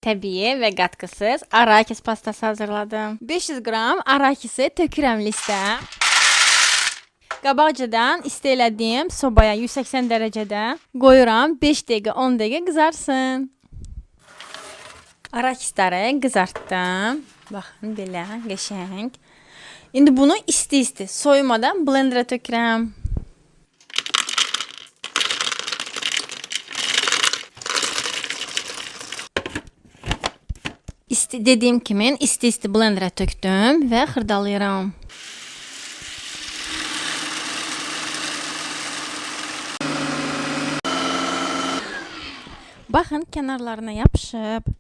Təbii və qatqısız arakis pastası hazırladım. 500 qram arakisi tökürəm listə. Qabaqcadan isti elədiyim sobaya 180 dərəcədə qoyuram. 5 dəqiqə, 10 dəqiqə qızarsın. Arakisləri qızartdım. Baxın belə qəşəng. İndi bunu isti-isti soyumadan blenderə tökürəm. İsti dediyim kimi isti-isti blenderə tökdüm və xırdalayıram. Baxın kənarlarına yapışıb.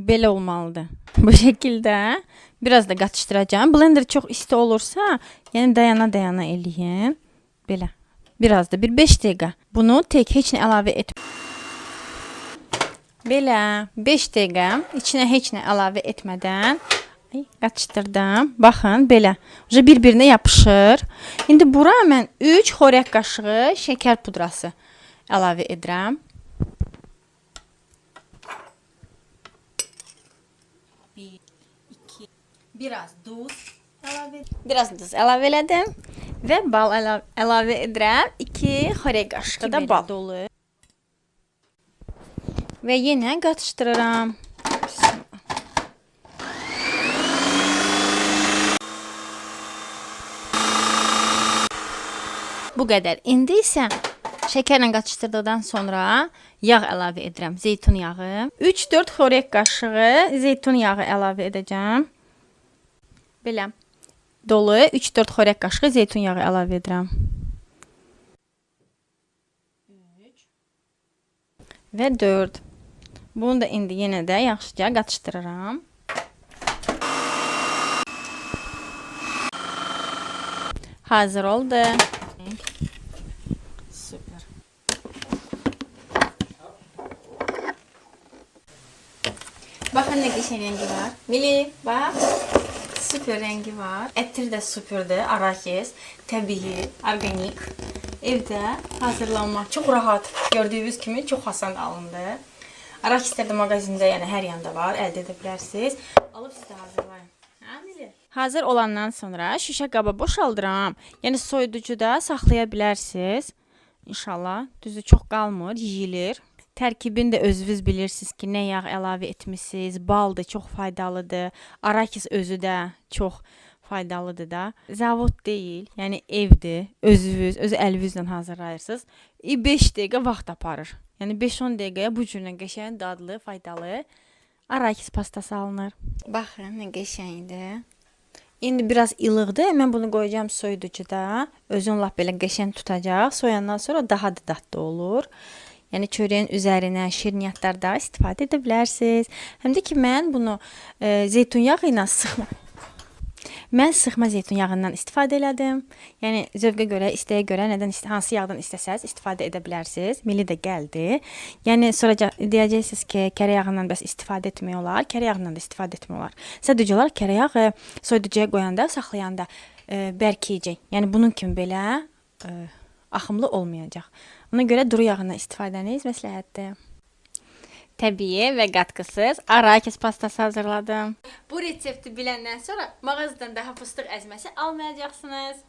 Belə olmalıdır. Bu şəkildə biraz da qatışdıracağam. Blender çox isti olursa, yəni dayana-dayana eləyin. Belə. Biraz da bir 5 dəqiqə. Bunu tək heç nə əlavə et. Belə 5 dəqiqə içinə heç nə əlavə etmədən ay, qatışdırdım. Baxın belə. Uca bir-birinə yapışır. İndi bura mən 3 xörək qaşığı şəkər pudrası əlavə edirəm. 1, 2, biraz duz əlavə, biraz duz əlavə elədim və bal əlavə edirəm. 2 xörək qaşığı da bal dolu. Və yenə qatışdırıram. Bu qədər. İndi isə şəkərlə qatışdırdıqdan sonra yağ əlavə edirəm. Zeytun yağı. 3-4 xörək qaşığı zeytun yağı əlavə edəcəm. Belə. Dolu 3-4 xörək qaşığı zeytun yağı əlavə edirəm. 3 və 4. Bunu da indi yenə də yaxşıca qatışdırıram. Hazır oldu. Süper. Baxın nə qəşəng rəngi var. Mili, bax. Süper rəngi var. Ətir də süperdir. Arakis, təbii, orqanik. Evdə hazırlanmaq çox rahat. Gördüyünüz kimi çox asan alındı. Arakislər də mağazində, yəni hər yanda var, əldə edə bilərsiniz. Alıb siz də hazırlayın. Hə, Mili? Hazır olandan sonra şüşə qaba boşaldıram. Yəni soyuducuda saxlaya bilərsiniz. İnşallah. Düzdür, çox qalmır, yeyilir. Tərkibini də özünüz bilirsiniz ki, nə yağ əlavə etmisiniz. Bal da çox faydalıdır. Arakis özü də çox faydalıdır da. Zavod deyil, yəni evdir. Özünüz, öz əlinizlə hazırlayırsınız. 5 dəqiqə vaxt aparır. Yəni 5-10 dəqiqəyə bu cürlə qəşəng, dadlı, faydalı arakis pastası alınır. Baxın, nə qəşəngdir. İndi biraz ilıqdır. Mən bunu qoyacağam soyuducuda. Özün lap belə qəşəng tutacaq. Soyandan sonra daha da dadlı olur. Yəni çörəyin üzərinə şirniyyatlarda istifadə edə bilərsiniz. Həm də ki mən bunu zeytun yağı ilə sıxma. Mən sıxma zeytun yağından istifadə elədim. Yəni zövqə görə, istəyə görə nədən hansı yağdan istəsəz istifadə edə bilərsiniz. Mili də gəldi. Yəni sonra deyəcəksiniz ki, kərə yağından bəs istifadə etmək olar. Kərə yağından da istifadə etmək olar. Sadəcə olaraq kərə yağı soyuducuya qoyanda, saxlayanda bərkiyəcək. Yəni bunun kimi belə axımlı olmayacaq. Ona görə duru yağından istifadəniz məsləhətdir. Təbii və qatqısız arakis pastası hazırladım. Bu resepti biləndən sonra mağazadan daha fıstıq əzməsi almayacaqsınız.